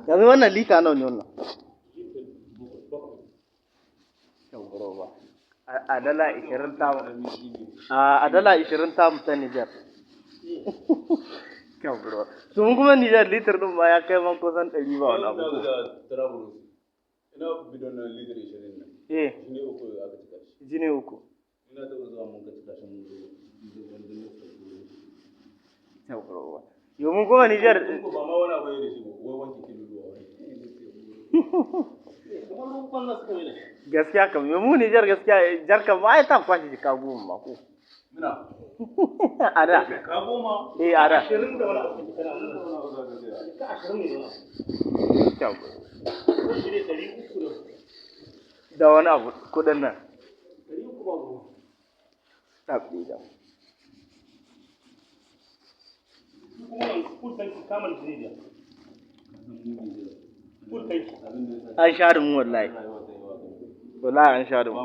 Yanzu wannan lita nawa ne wannan? Yawwa. A dala 20 ta, a dala 20 ta mu ta Nijar. Yawwa. Su mun kuma Nijar litir din ma ya kai man kusan 100 ba wani abu. Ina bidon na litir 20 nan. Eh. Jini uku aka cika shi. Jini uku. Ina taɓa zuwa mun ka cika shi mun zo wani da. Yawwa. Yo mun kuma Nijar Ko ba ma wani abu ne da shi ba, wai wanke kilo ruwa wai. Gaskiya kam, yo mu Nijar gaskiya jarkan ma ai ta kwashe jika 10 ma ko. Muna. A da. Ka 10. Eh, a da. 20 da wani abu kana ka 20 ne da Yawwa. wani shi ne 300 da wani abu kuɗin nan. 300 ba goma. Tabbi da. Su kuma nan full tanki kamar shi ne biya. Full tanki. An sha da mu wallahi. Wallahi an sha da mu.